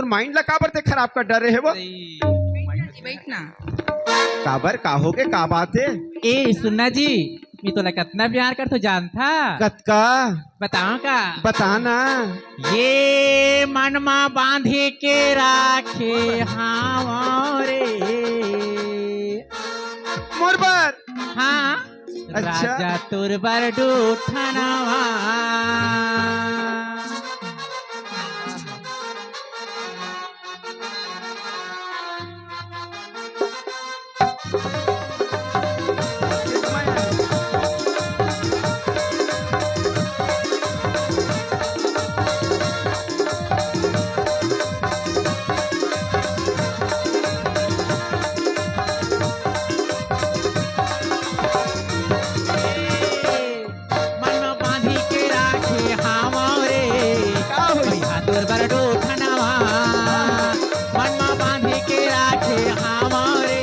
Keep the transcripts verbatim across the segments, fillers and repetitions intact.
तोर mind ला काबर ते खराब कर डरे हे वो? बैठ ना। काबर, का होगे, का बात हे? ए सुन्ना जी, मैं तोला कतना प्यार करथों जानथा? कतका? बताओ का? बता ना। ये मन मा बांधे के राखे हावं रे। मोर बर? हाँ। अच्छा। राजा तोर बर दू ठन हावं। मन म बांधी के राखे हावं रे। का होइस? भैया तोर बर दू ठन हावं। मन म बांधी के राखे हावं रे।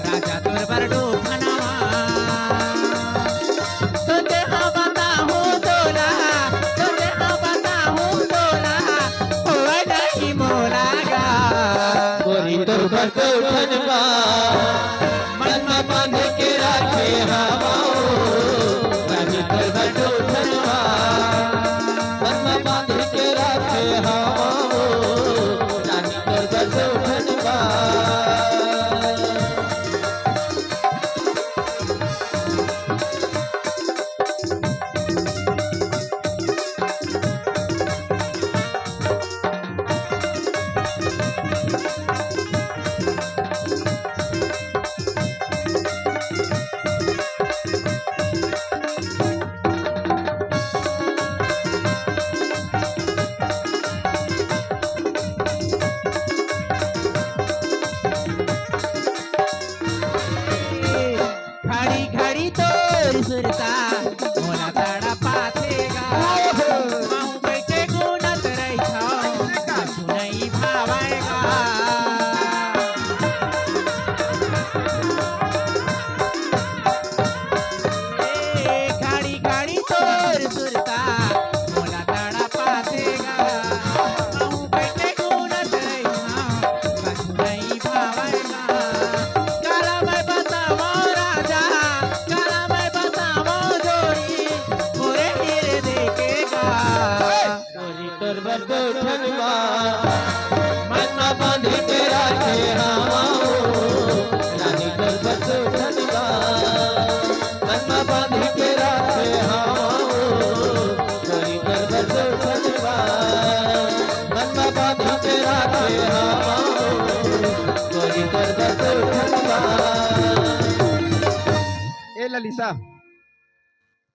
राजा तोर बर दू ठन हावं। तो तेहा बताहूं तोला, तो तेहा बताहूं तोला, होवय नहीं मोला गा। गोरी तोर बर दू ठन हावं। मन म बांध के राखे हावं, रानी तोर बर दू ठन हावं। मन म बांध के राखे हावं, रानी तोर बर दू ठन हावं। घड़ी घड़ी तोर सुरता मोला तड़पाथे गा। महूं बइठे गुनत रहिथंव, कछु नइ भावय गा। ए, घड़ी घड़ी तोर सुरता मोला तड़पाथे गा। महूं बइठे गुनत रहिथंव, कछु नइ भावय गा। काला मैं बतावंव राजा, काला मैं बतावंव जोड़ी, मोरे हिरदे के गा। गोरी तोर बर दू ठन हावं, मन म बांध के राखे हावं। रानी तोर बर दू ठन हावं, मन म बांध के राखे हावं। गोरी तोर बर दू ठन हावं, मन म बांध के राखे हावं। गोरी तोर बर दू ठन हावं। ए ललिता,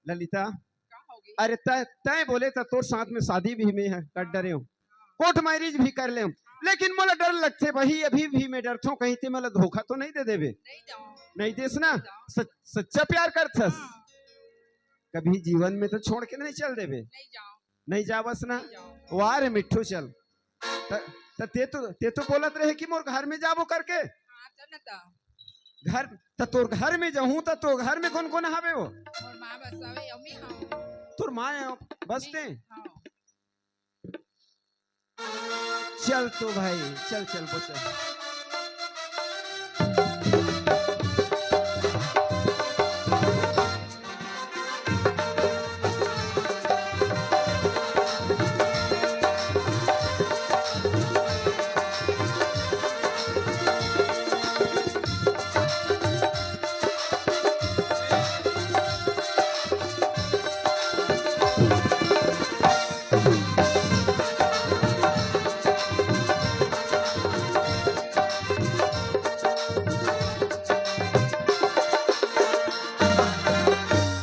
ललिता, का होगे? अरे तैं, तैं बोले त तोर साथ में शादी भी मैं ह कर डरेंव, court marriage भी कर लेंव, लेकिन मोला डर लगथे भाई, अभी भी मैं डरथंव कहीं ते मोला धोखा तो नइ दे देबे। नइ देस ना? सच-, सच्चा प्यार करथस? हाँ। कभी जीवन में तो छोड़ के नइ चल देबे। नइ जावस ना? वाह रे मिट्ठू, चल। त, त ते तो, ते तो बोलत रहे कि मोर घर में जाबो करके। हाँ, चल ना त। घर, त तोर घर में जाहूं, त तोर घर में कोन कोन हावे वो? मोर माँ बस हवे, अउ मैं हंव। तोर माँ हे, बस ते? हाँ। चल तो भाई, चल, चल, वो चल।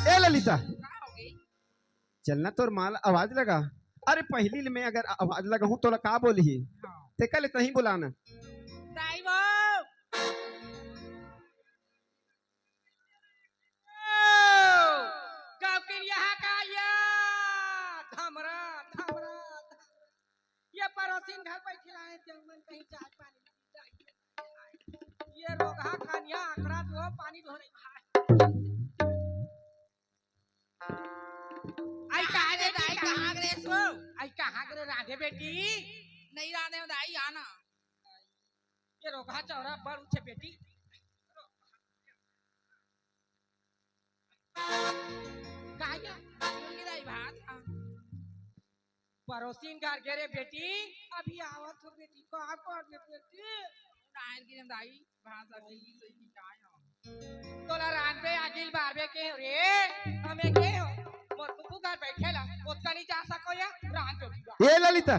ए ललिता, चल ना, तोर माँ ला आवाज लगा। अरे, पहिली ले मैं अगर आवाज लगाहूं, तोला का बोलही? हाँ। तेकर ले तहीं बुला ना। दाई वो। ओ, गाँव के यहाँ का या? धमरा, धमरा, धमरा। ये पड़ोसिन घर बैठे रहे, जंगल कहीं चाय पानी पी जाए। ये रोगहा खानिया आंकड़ा तो पानी धोने भाई। आई कहाँ रे, आई कहाँ रे सो? आई कहाँ रे राधे बेटी? नहीं रांधे हंव दाई, आना। ये रोगहा चौरा बड़ उठे बेटी। का ये? बोल के दाई भात, हाँ। पड़ोसिन घर गे रेहेंव बेटी, अभी आवत हों बेटी, का कर दे बेटी? रांध के दाई, भात सब्जी सही की काय हो? तोला रांधबे आगिल बारबे के रे, हमें के हो? मोर कुकू घर बैठे ला, ओतका नहीं जा सको या, रांध दो। ए ललिता,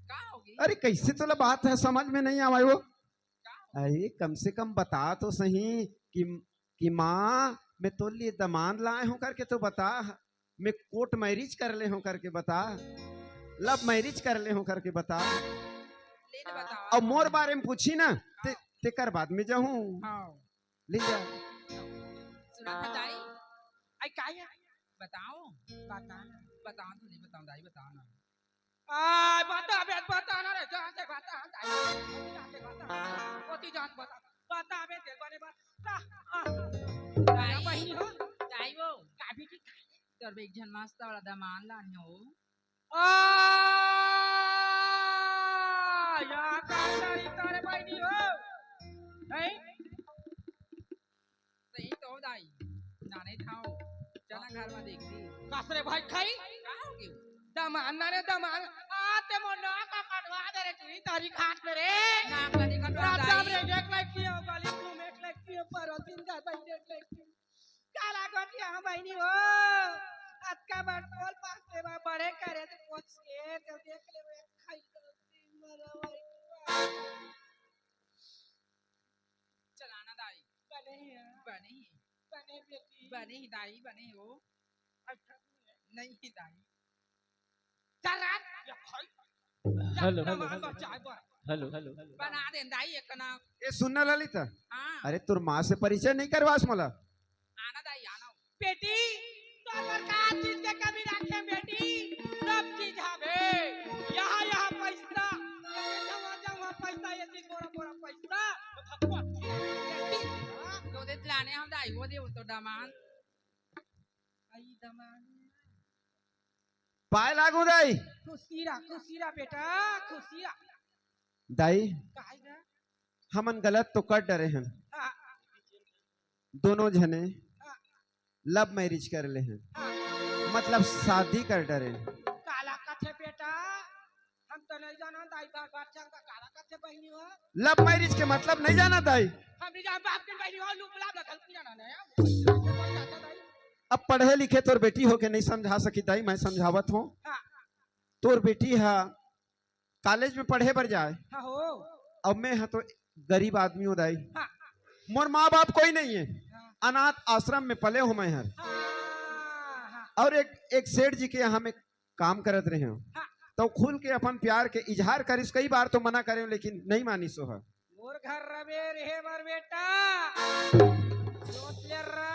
का होगे? अरे कइसे तोला बात ह समझ में नहीं आवय वो? का होगे? अरे कम से कम बता तो सही कि, कि माँ मैं तोर लिए दमांद लाय हों करके तो बता, मैं कोर्ट मैरिज कर ले हों करके बता, लव मैरिज कर ले हों करके बता। ले ले बता। अउ मोर बारे में पूछही ना, ते, हाँ। तेकर बाद में जाहूँ। हाँ। ले जा। सुना था दाई? आई का ये? बताओ। बता। बताओ तो नहीं बताओ दाई, बताओ ना। आ, बता बे, बता ना रे, जान दे, बता, दाई, जान दे, बता। ओती जान बता। बता बे, दिल बने बता। आ, दाई, बहिनी हो। दाई वो। का बेटी? तोर बर एक झन मस्त वाला दमांद लाने हों। आ, या का तारी तारे बहिनी हो? हैं? सही तो दाई, जाने थाओ, चला घर में देख ली। कास रे भाई खाई? का होगे? दमांद ना रे दमांद, आ ते मोर नाक कटवा दे रे, चुरी तारी खाट में रे। नाक कटवा राम राम दाई। रे, देख लाइक पियो, गाली तू मेट लाइक पियो, पड़ोसिन घर भाई देख लाइक पियो। काला गोठिया बहिनी हो, अतका बड़ टोल पास ले बा, बड़े करे से पूछ के, तो देख ले, मैं खाई तो मरा भाई। चलाना दाई। बने ही है। बने ही। बने बेटी। बने ही दाई, बने हो। अच्छा नहीं है। नहीं ही दाई। चल रात। Hello, hello, hello. बना दे दाई एक ना। ए, सुन ना ललिता। हाँ। अरे, तोर माँ से परिचय नहीं करवास मोला? आना दाई, आना। बेटी, तोर बर का चीज के कमी राखे बेटी? सब चीज हवे। यहाँ, यहाँ पैसा, जहाँ, जहाँ पैसा, ये चीज बोरा, बोरा पैसा। तो दे लाने हम दाई, वो दे, वो तो दमांद। आई दमांद। पाय लागू दाई। खुशी रह, खुशी रह बेटा, खुशी रह। दाई, काहे गा? हमन गलत तो कर डरे हन। हाँ। दोनों झने हाँ। लव मैरिज कर ले हन। हाँ। मतलब शादी कर डरे हन। काला कथे बेटा, हम तो नहीं जाना दाई, बार बार चंगा काला कथे बहिनी हो। लव मैरिज के मतलब नहीं जाना दाई? हम नहीं जान, बाप के बहिनी हो, लूप लाप लखल की जाना नहीं। अब पढ़े लिखे तोर बेटी हो के नहीं समझा सकी दाई, मैं समझावत हों। हाँ। तोर बेटी हा कॉलेज में पढ़े बर जाए। हाँ हो। अब मैं हा तो गरीब आदमी हों दाई। हाँ। मोर माँ बाप कोई नहीं है। हाँ। अनाथ आश्रम में पले हों मैं हर। हाँ, हाँ। और एक, एक सेठ जी के यहाँ मैं काम करत रहे हों। हाँ। तो खुल के अपन प्यार के इजहार करिस, कई बार तो मना करे हों, लेकिन नहीं मानिस ओ हा। मोर घर रबे रहे बर बेटा। सोच ले रा।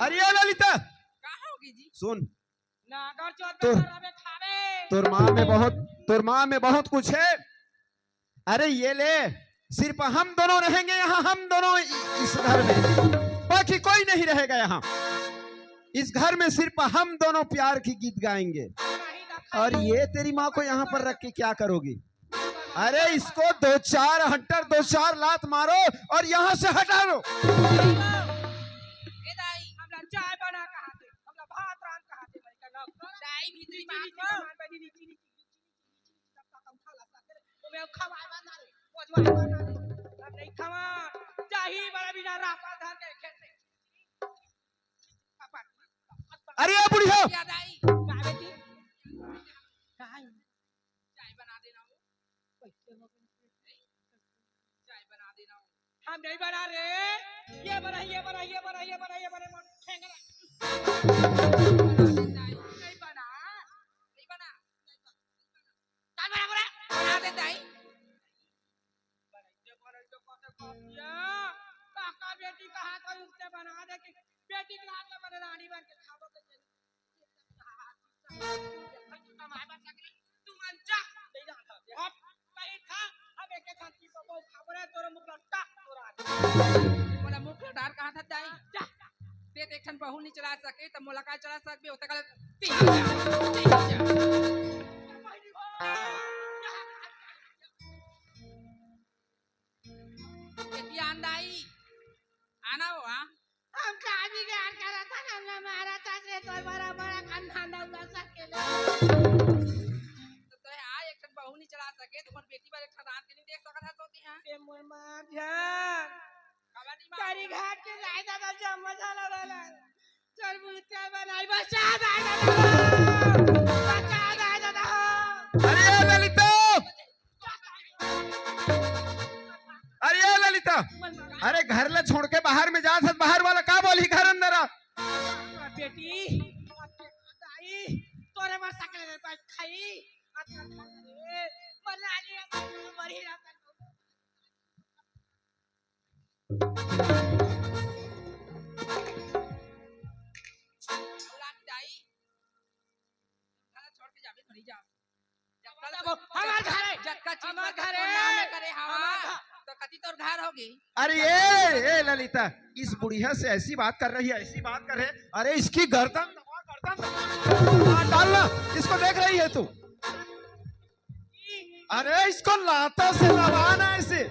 अरे ए ललिता। का होगे जी? सुन। नागर चोर तोर, बेटा रबे खावे। तोर माँ में बहुत, तोर माँ में बहुत कुछ है। अरे ये ले, सिर्फ हम दोनों रहेंगे यहाँ, हम दोनों इ-, इस घर में, बाकी कोई नहीं रहेगा यहाँ। इस घर में सिर्फ हम दोनों प्यार की गीत गाएंगे। और ये तेरी माँ को यहाँ पर रख के क्या करोगी? अरे इसको दो चार हंटर, दो चार लात मारो और यहाँ से हटा दो। ए दाई, हमरा चाय बना कहा थे, हमरा भात रांध कहा थे, मरी का नाम। दाई भीतरी बात हो। अरे ए बुढ़िया। का बेटी? का है? चाय बना देना हो। कैसे हो गई? चाय बना देना हो। हम नहीं बना रे। ये बना, ये बना, ये बना, ये बना, ये बना, ये बना, ठेंगना। नहीं बना, नहीं बना। काल बना बोला, बना दे दाई। बनइते बनइते कते कह दिया। काका बेटी कहा था उसने बना दे कि बेटी के हाथ में बने रानी बन के खाबो के चली। तू कमाए बस सकले, तू मन जा। नहीं रहा था। हट, कहीं था, हम एक एक हाथी को बहुत खबर है, तोरे मुख लट्टा, तोरा। बोला मुख लटार कहा था दाई? जा। ते तो एक ठन बहू नहीं चला सके, तब मोला का चला सकबे? होता कल तीन जा, तीन जा। एतियान दाई, आना हो, हाँ? हम का बिगाड़ करत हन, हमला मारत हस रे, तोर बड़ा बड़ा खानदान दौलत सकेले। तो तोहे आज एक ठन बहू नहीं चला सके, तुम्हार बेटी बर एक ठन दान के नहीं देख सकत हस होती, हाँ? ए मोर माँ जान, काबर नहीं मार? करी घाट के जाए दादा, जम्मा झाला वाला। चल बुलते बनाई, बचा दाए दादा हो, बचा दाए दादा हो। अरे ए ललिता, अरे ए ललिता, अरे घर ला छोड़ के बाहर में जात हस, बाहर वाला का बोलही घर अंदर आ। बेटी, दाई, तोरे बर सकले रे, तो खाई, अच्छा खा रे, मर रही है, मर ही रहा। छोड़ के जाबे, मरी जा। जतका हमार घर है। जतका चीज हमार घर है। नाम है करे हवा, हमार घर। तो कति तोर घर होगी? अरे ए, ए ललिता, इस बुढ़िया से ऐसी बात कर रही है, ऐसी बात कर रही है। अरे इसकी गर्दन दबा, गर्दन दबा। हाँ, डालना, इसको देख रही है तू? अरे इसको लातों से दबाना ऐसे,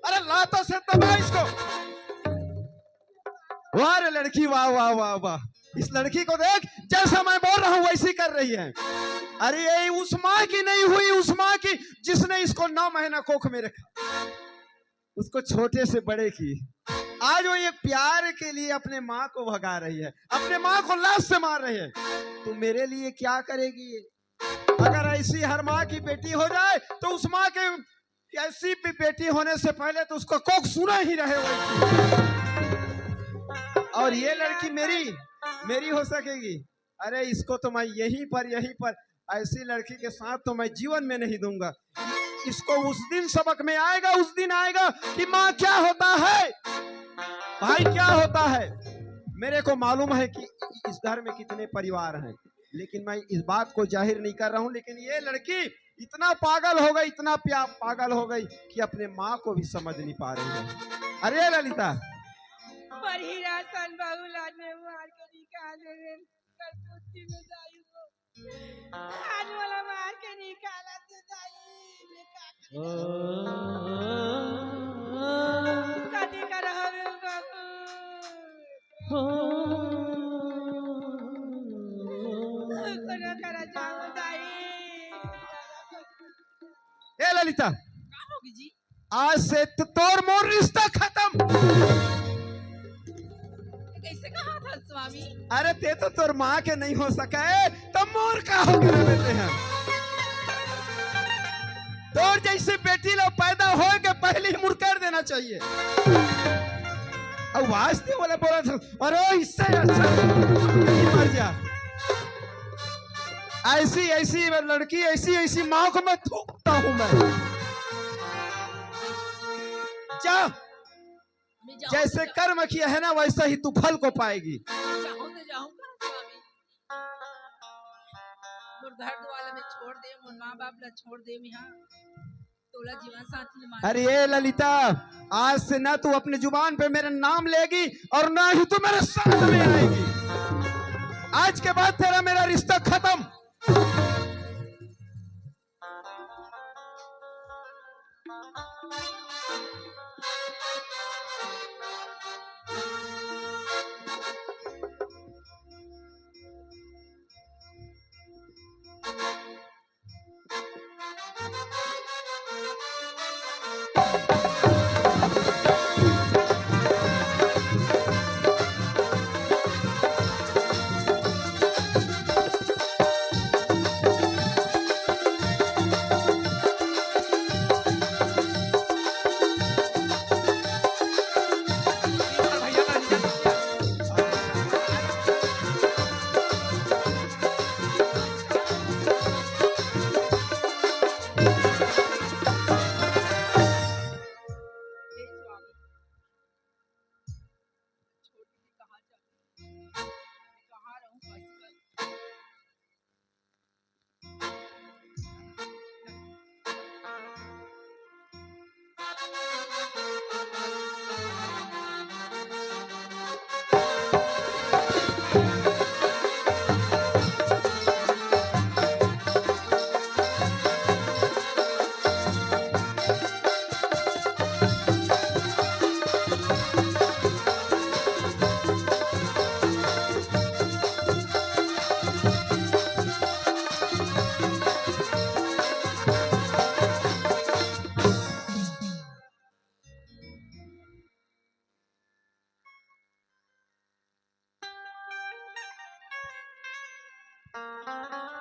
अरे लातों से दबा इसको। वाह रे लड़की, वाह, वाह, वाह, वाह। इस लड़की को देख, जैसा मैं बोल रहा हूँ वैसी कर रही है। अरे ये उस माँ की नहीं हुई, उस माँ की जिसने इसको नौ महीना कोख में रखा, उसको छोटे से बड़े की। आज वो ये प्यार के लिए अपने माँ को भगा रही है, अपने माँ को लात से मार रही है। तो मेरे लिए क्या करेगी ये? अगर ऐसी हर माँ की बेटी हो जाए तो उस माँ के, ऐसी भी बेटी होने से पहले तो उसका कोख सूना ही रहे वैसी। और ये लड़की मेरी, मेरी हो सकेगी? अरे इसको तो मैं यहीं पर, यहीं पर, ऐसी लड़की के साथ तो मैं जीवन में नहीं दूंगा। इसको उस दिन सबक में आएगा, उस दिन आएगा कि माँ क्या होता है, भाई क्या होता है। मेरे को मालूम है कि इस घर में कितने परिवार हैं, लेकिन मैं इस बात को जाहिर नहीं कर रहा हूँ। लेकिन ये लड़की इतना पागल हो गई, इतना प्या-, पागल हो गई कि अपने माँ को भी समझ नहीं पा रही है। अरे ललिता, पर हीरा सन बहू लाने मार के निकाल दे, कर कुत्ती में जाई हो। आज वाला मार के निकाला तो जाई, मैं का करी? कथी करहु बाबू? कोनो करा जाओ जाई। ए ललिता, का होगी जी? आज से तो तोर मोर रिश्ता खत्म। कैसे कहा था स्वामी? अरे ते तो तोर माँ के नहीं हो सका है, तो मोर का हो गया बेटे हैं? तोर जैसे बेटी ला पैदा होए के पहले ही मुड़कर देना चाहिए। अब वास्ते वाला बोला था, अरे इससे अच्छा मर जा। ऐसी ऐसी लड़की, ऐसी ऐसी माँ को मैं थूकता हूँ मैं। जा, मैं जाऊँ जैसे तो कर्म किया है ना, वैसा ही तू फल को पाएगी। जाऊँ तो जाऊँ कहाँ स्वामी? मोर घर दुआर ला मैं छोड़ दे, मोर माँ बाप ला छोड़ दे, मैं हाँ तोला जीवन साथी मान। अरे ए ललिता, आज से ना तू अपने जुबान पे मेरा नाम लेगी और ना ही तू मेरे साथ में आएगी। आज के बाद तेरा मेरा रिश्ता खत्म।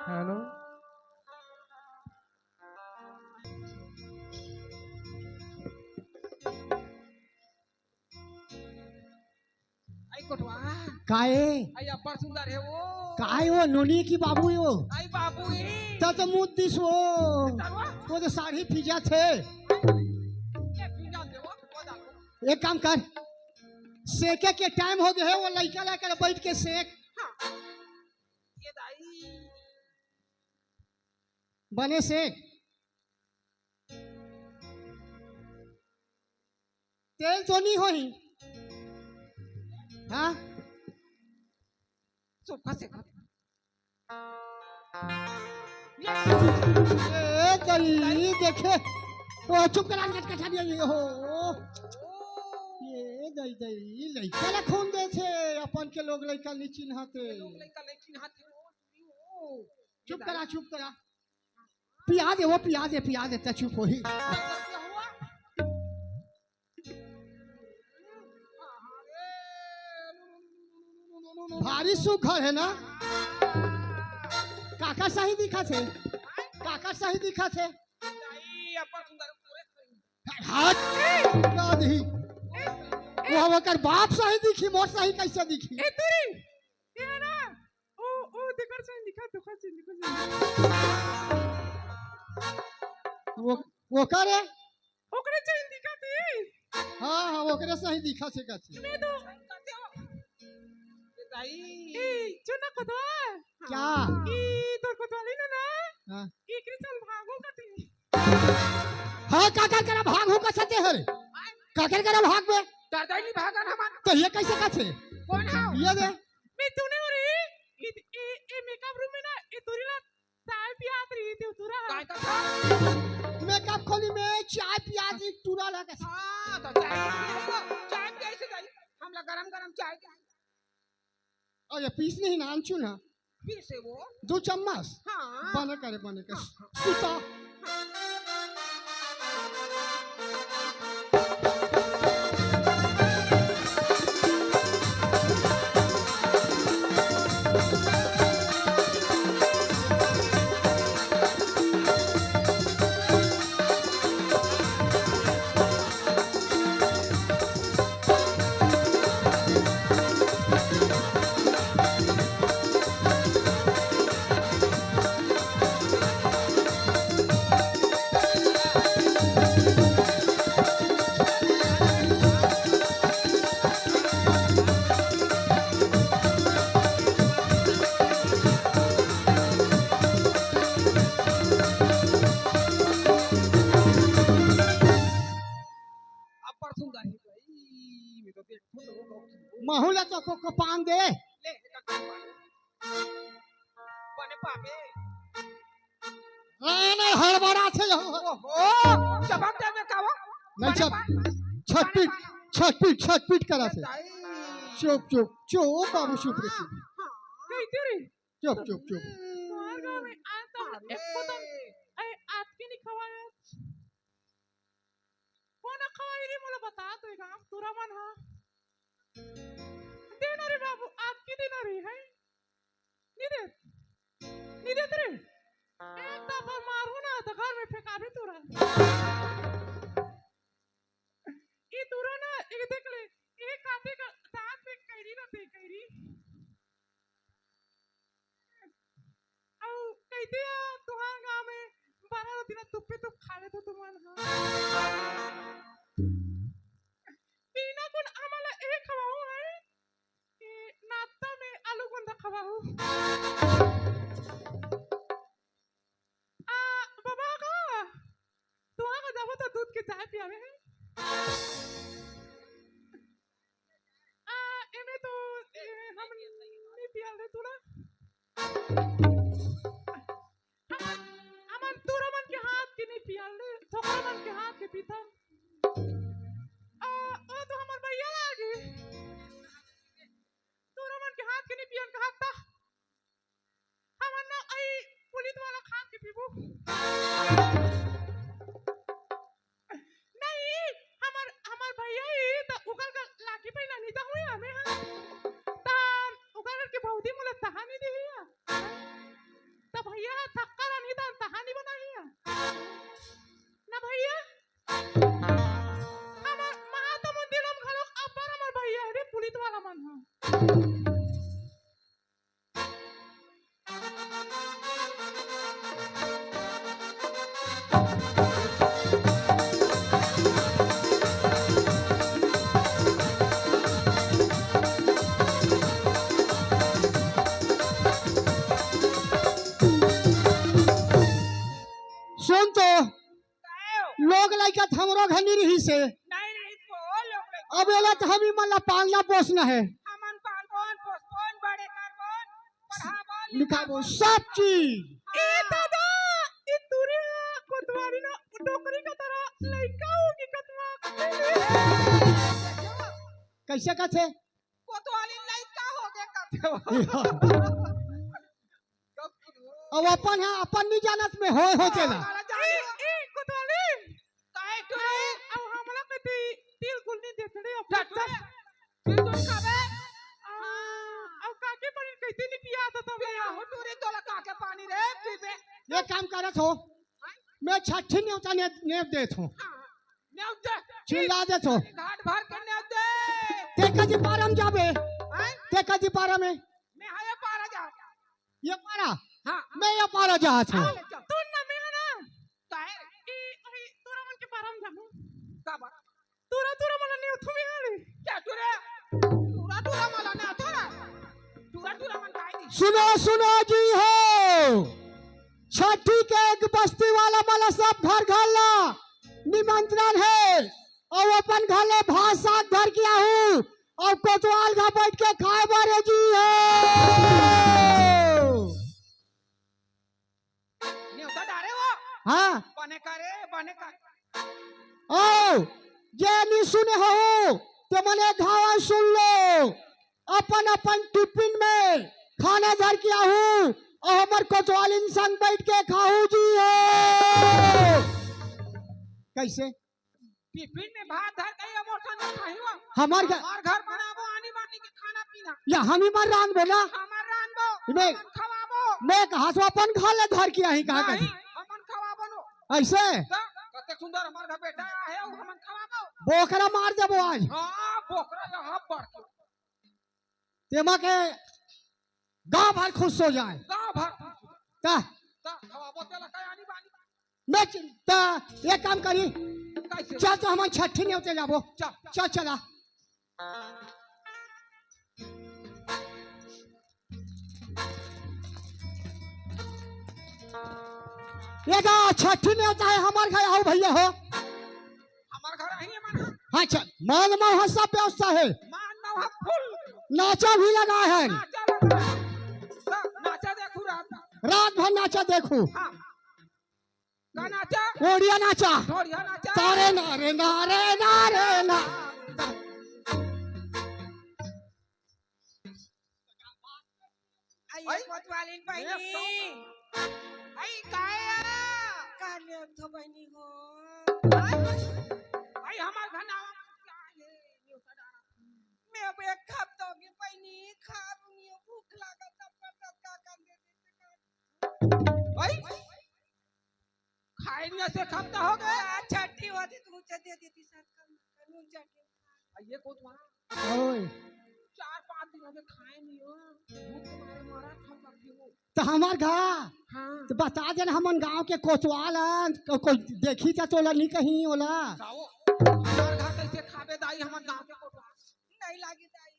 हेलो। आई कोटवा। काय? आई अब्बड़ सुंदर हे वो। काय वो, नोनी की बाबू हे वो? आई बाबू ही। त तो मुद्दिस वो। तरुआ? वो तो साड़ी पीजा थे। ये पीजा दे वो, वो डालो। एक काम कर, सेके के टाइम हो गया है, वो लइका लेकर बैठ के सेक। हाँ। ये दाई। बने सेक। तेल तो नहीं होही। हाँ? चुप, फंसे, फंसे। ए, दई, देखे। ओ, चुप करा, कट, कटा दिया ये, हो। ये दई, दई, लइका ला खून दे छे, अपन के लोग लइका नहीं चिन्हाते। लोग लइका नहीं चिन्हाते, ओ, ओ। चुप करा, चुप करा। पिया दे, वो पिया दे, पिया दे, त चुप होही। भारी सुघर हे ना? काकर सही दिखत हे? काकर सही दिखत हे? हट! का दिही? वो ओकर बाप सही दिखी, मोर सही कैसे दिखी? ए, तेरी! ये ना, ओ, ओ, देखर से निकल, देखर से निकल। वो, वो का रे? ओकरे से दिखत हे। हाँ, हाँ, ओकरे से ही दिखत हे, कथी? मैं तो ए, चुना कोतवाल। क्या? ई तोर कोतवाली ना ना? हाँ। एकरे चल भागो कथी? हाँ, काकर करा भाग हो का सते हर? काकर करा भाग बे? दादा नहीं भागन हमार। तो ये कैसे कथे? कौन है? ये दे। मैं तूने बोली, ए, ए, ए मेकअप रूम में ना, ए तोरी ला चाय पियात रही थी, टूरा। काय का था? मेकअप खोली में चाय पियात रही, टूरा लगा। हाँ, तो चाय पियात रही, चाय पियात रही, हम लोग गरम गरम चाय पियात। और ये पीस नहीं ना, आमचूर ना। पीसे वो? दो चम्मच? हाँ। बने करे, बने करे। हाँ, हाँ। सुता। अब्बड़ सुंदर हे भाई, मैं तो देखथों तो वो बहुत सुंदर। महू ला तो को, को पान दे। ले, एक पान। बने पापे। हाँ, नहीं, हड़बड़ा थे हो। ओहो, चबक दे में कावा। नहीं, बने छट, पापे। छटपीट, छटपीट, छटपीट करा थे। दाई। चुप, चुप, चुप, बाबू, चुप रे, चुप। हाँ, हाँ। कही तेरी। चुप, चुप, चुप। तुम्हारे गाँव में आज तक अरे। एक को तो, अरे, आज की नहीं खवाया। कोन खवाई रे, मोला बता तो, ये गाँव टूरा मन हा। दे ना रे बाबू, आज की दे ना रे, है? नहीं दे, नहीं देत रे। एक दफा मारू ना, तो घर में फेंकाबे टूरा। ये टूरा ना, ये देख ले, एक हाथे का दांत पे कैरी ना, पे कैरी। अउ कहिथे, तुंहर गांव में बारह दिन तुप्पे तुप खा लेथो तुमन ह। बिना कुन हमन ल ए खवाहू है कि नाश्ता में आलू गोंदा खवाहू। आ, बाबा का, तुंहर का जाबो तो दूध के चाय पियावे है। आ, एमे तो, ए, हम नहीं पियल रे टूरा। हमन, हमन टूरा मन के हाथ के नहीं पियल रे, छोकरा मन के हाथ के पीथन। आ, ओ तो हमर भैया लागे। टूरा मन के हाथ के नहीं पियन कहत ता। हमन ना अई पुलिस वाला खान के पीबू। नहीं, हमर, हमर भैया ही त उगल का लाठी पहिला नहीं त हुई हमें हा। त उगल के भौजी मोला तहा नहीं दिही हा। त भैया नहीं, नहीं, वो लोग नहीं। अब एला तो हम ही मन ला पालना पोसना है। हमन पालबोन, पोसबोन, बड़े करबोन, पढ़ाबोन, लिखाबोन, लिखाबोन। सब चीज। ए दादा, ए तुरे कोतवाली ना, डोकरी का तरह लइका होगी कतवा। कैसे कथे? कोतवाली लइका होगे कथे। अब अपन है, अपन नहीं जानत में होय हो चला। हमारा जाने ए, ए, कोतवाली। काहे टुरे? अब हमला कति तिल गुल नहीं देत रे, अब टुरे। तिल गुल खाबे? आ, अब काके पानी कैसे नहीं पिया था तब? पिया हो टुरे, तोला काके पानी रे, पीबे। ये काम करत हो, मैं छठी नेवता ने, नेव देत हो। हाँ, नेव दे। चिल्ला देत हो। घाट भर के नेव दे। ते कदी पारम जाबे? हैं? ते कदी पारम है? मैं हाय पारा जा। ये पारा? हाँ। मैं ये पारा जात हूँ। हाँ, ले चल। तू ना मिला ना। काहे? ई, ई, तोरा मन के पारम जाबो। का बात? तोरा, तोरा मन नहीं उठो मिला रे। क्या टुरे? टुरा, टुरा मन नहीं उठो रे। टुरा, टुरा मन काहे नहीं? सुनो, सुनो जी हो। छठी के एक बस्ती वाला मन ला सब घर घर ला निमंत्रण है। अउ अपन घर ले भात साग धर के आहू, अउ कोतवाल घर बैठ के खाए बर जी हो। नेवता डारे हो। हाँ। बने करे, बने करे। ओ, जे नहीं सुने हो, ते मन एक घाव सुन लो। अपन अपन टिफिन में खाना धर के आहू, अउ हमर कोतवालिन संग बैठ के खाहू जी हो। कैसे? टिफिन में भात धर के ये मोर संग खाही हो। हमार घर हमार घर बनाबो आनी बानी के खाना पीना। या हम ही मन रांधबो ना। हमार रांधबो, इबे, हमन खवाबो। मैं कहा सो अपन घर ले धर के आही कहा नहीं, कही? हमन खवाबो नो। ऐसे? त कते सुंदर हमार घर बेटा आहे, अउ हमन खवाबो। बोकरा मार देबो आज। हाँ, बोकरा यहाँ बढ़ के। तेमा के गांव भर खुश हो जाए। गांव भर। ता। ता, खवाबो तेला का आनी बानी। मैं च-, ता, एक काम करी। कैसे? चल तो हमन छठी नेवते जाबो। चल, चल। चल, चला। ये गा छठी नेवता है हमार घर, आओ भैया हो। हमार घर आई है मन। हाँ, चल। मान मान हाँ, सब व्यवस्था है। मान मान हाँ, फुल। नाचा भी लगा है। नाचा लगा है। सब नाचा देखू रात भर। रात भर नाचा देखू। हाँ। का नाचा? ओड़िया नाचा। ओड़िया नाचा। तारे ना रे ना रे ना रे ना। आई, आई, कोतवालिन बहिनी। आई, काया? का ले तो बहिनी हो? आई, आई, हमार घर नावा क्या है? मैं अब एक हफ्ता हो गया बहिनी, खा लूंगी, भूख लागत, तब पर तब का कर दे देते का। आई, खाए नहीं ऐसे एक हफ्ता हो गया। आ, छठी होती तो मुझे दे देती सर, कम नून चटनी। आ, ये कोतवाल। ओए। चार पांच दिन हो गए खाए नहीं हो। भूख के मारे मरा था, मर गई हो। तो हमार घर। हाँ। तो बता देना, हमन गांव के कोतवाल हन, को-, कोई देखी था तोला नहीं कहीं ओला। जाओ। हमार घर कैसे खाबे दाई, हमन गांव के कोतवाल। नहीं लागी दाई।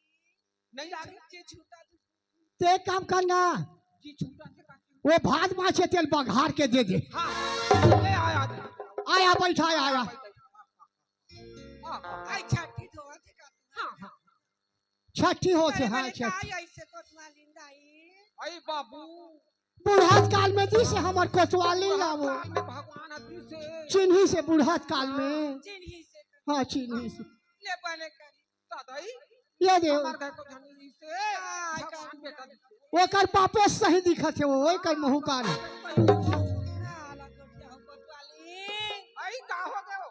नहीं लागी। जी छूटा दे। ते एक काम करना, जी छूटा से काटी। वो भात माछे तेल बघार के दे दे। हाँ, ले आया। आया, बैठा, आया, आया। हाँ, हाँ। आई छठी धोआ थे का? हाँ, हाँ। छठी हो थे, अरे, हाँ, अरे, छठी। का ऐसे कोतवालिन दाई? आई बाबू। बुढ़ात काल में दी से हमर कोतवालिन बुढ़ात लावो। काल में भगवान अति से। चिन्ही से बुढ़ात काल में। चिन्ही से। हाँ, चिन्ही से। ले बने करी। दादाई, ये दे। हमार घर को धनी से हाँ, भगवान बेटा दे। ओकर बापे सही दिखत है वो, ओकर महूकान। सही दिखत है। साला गोटिया हो कोतवाली। आई का हो गयो?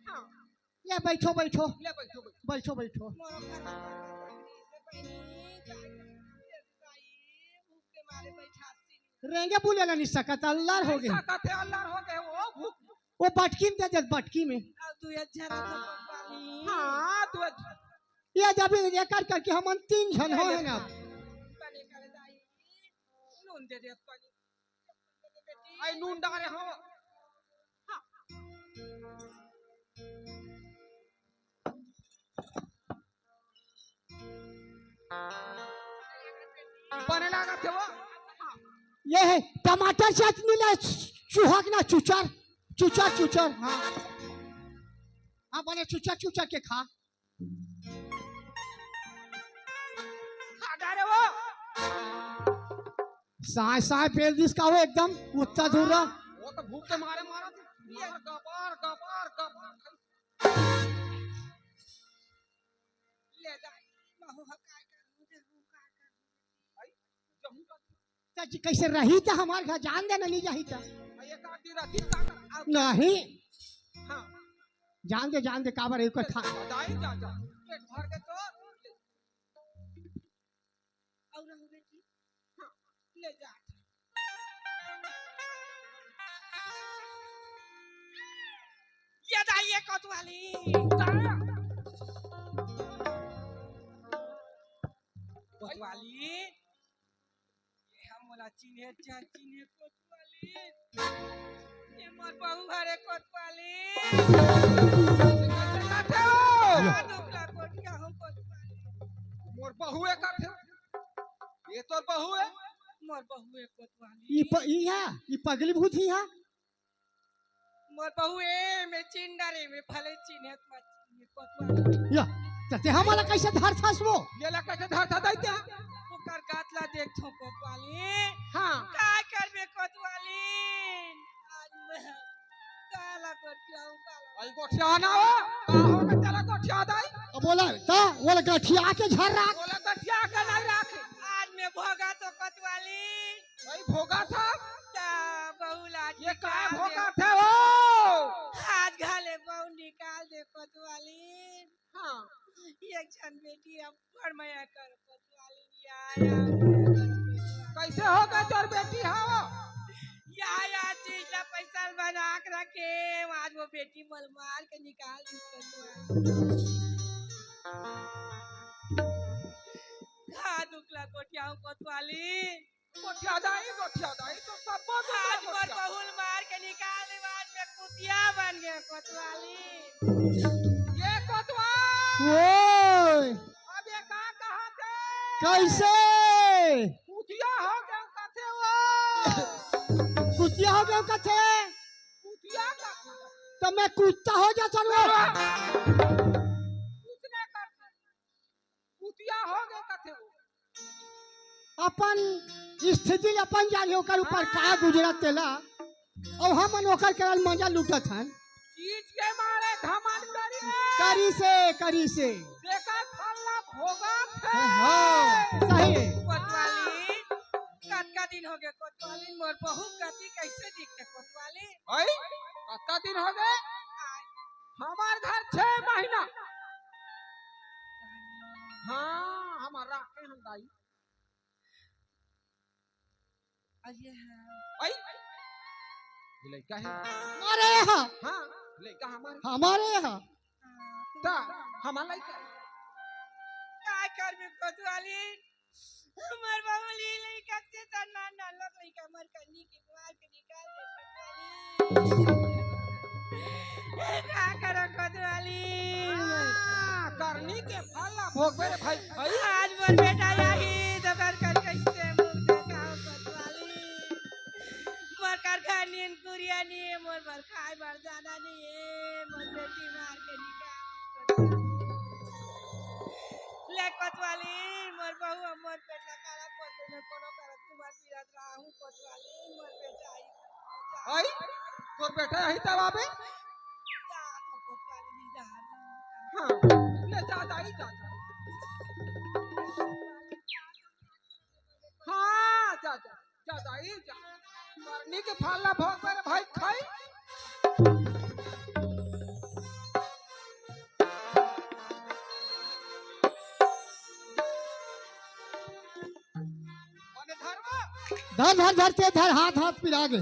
हाँ। ले बैठो, बैठो। ले बैठो, बैठो। बैठो, बैठो। मोरो घर में कोई नहीं है, बहनी, जाए के नहीं है, दाई, भूख के मारे बैठा सी। रेंगे बुले ला नहीं सकत, अल्लार हो गए। सकत है, अल्लार हो गए, वो भूख। वो बटकी में दे दे, बटकी में। अब तू एक झरा तो पकवाली। हाँ, तू एक ये जब ये कर करके हमन तीन झन हो है ना। बने कर दाई, नून दे दे पानी। आई नून डारे हो। हाँ। बने लागत है वो। ये है टमाटर चटनी ला, चुहक ना चुचर। चुचर चुचर, हाँ। हाँ, बने चुचर चुचर के खा। खा डारे वो। साय साय पेल दिस का वो एकदम उत्ता धुर्रा। वो तो भूख के मारे मारा थी। गबार, गबार, गबार। ले जा। बहू ह काय करू, देहू काय करू। आई, जहू का। त जी कैसे रही त हमार घर जान दे न ली जाही त। आई, एक आदमी रहती का। नहीं। हाँ। जान दे, जान दे, काबर एक खा। दाई जा, जा। पेट भर के तो। और रहू बेटी। हाँ, ले जा। ये दाई, ये कोतवाली। कोतवाली। ये हम मोला चिन्हे, जान चिन्हे कोतवाली। ये मोर बहू हरे कोतवाली। ये। का दुख ला कोटिया हूँ कोतवाली। मोर बहू है का थे? ये तोर बहू है? मोर बहू है कोतवाली। ई प-, ई हा, ई पगली भूत ही हा। मोर बहू ए, मैं चिन डारे, मैं भले चिन्हे मत चिन्हे कोतवाली। या, त ते हमला कैसे धरथस वो? ये ला कैसे धरथा दैते? ओकर गात ला देख थो कोतवाली। हाँ। का करबे कोतवाली? आज मैं काला गोठियाऊं, काला। आई गोठिया ना हो, का हो के तेला गोठिया दाई? अब बोला, त बोला गठिया के झर राख। बोला गठिया के नहीं राखे। आज मैं भोगा तो कोतवाली। भाई भोगा था? ता बहू ला ये का निकाल दे। भोगा थे हो? हाथ घाले बहू निकाल दे कोतवाली। हाँ। एक झन बेटी अब बड़ मया कर कोतवाली या, या, मया कर कोतवाली। कैसे हो गए तोर बेटी हो? या, या चीज ला पैसा बना के रखे, आज वो बेटी मल मार के निकाल दी कोतवाली। का दुख ला गोठियाऊं कोतवाली। गोठिया दाई, गोठिया दाई, तो सब बहुत आज मोर गोठिया। बहुल मार के निकाल दे, आज मैं कुतिया बन गया कोतवाली। ये कोतवाल। ओए। अब ये का कहा थे? कैसे? कुतिया हो गया कथे वो। कुतिया हो गया कथे? कुतिया का। तो मैं कुत्ता हो जा चलूँ। कुछ नहीं कर सकता। कुतिया हो गए कथे वो। अपन स्थिति ल अपन जानी, ओकर ऊपर का गुजरत तेला, अउ हमन ओकर करल मजा लूटत हन। चीज के मारे घमंड करी। करी से, करी से। जेकर फल ला भोगत हे। हाँ, सही। कोतवाली, कतका दिन हो गए कोतवाली, मोर बहू कति कैसे दिखते कोतवाली? भाई, कतका दिन हो गए? आय। हमार घर छह महीना। हाँ, हमार राखे हम दाई। अरे हाँ। आई? ये लइका है। हमारे यहाँ। हाँ, लइका हमारे। हमारे यहाँ। हाँ। ता, हमार लइका। का करबे कोतवाली? हमर बहू ली लइका से त ना, ना लोग लइका मर कन्नी के मार के निकाल दे कोतवाली। का करो कोतवाली? हाँ, करनी के फल ला भोगबे रे भाई, भाई। आज मोर बेटा आही, तो कर कर कैसे मुंह देखाओ कोतवाली। मोर कर खानी कुरिया नहीं है, मोर बर खाए बर जाना नहीं है, मोर बेटी मार के निकाल। ले कोतवाली, मोर बहू, मोर बेटा काला पोते में कोनो करत तुम्हार पीरत राहू कोतवाली, मोर बेटा आई। आई? तोर बेटा यही तब आबे? जा तो कोतवाली, जा। हाँ, ले जा, जा, जा, जा। हाँ, जा, जा, जा, जा, ई जा। करनी के फल ला भोग मेरे भाई खाई। धर, धर, धर, ते धर, हाथ, हाथ पिला गे।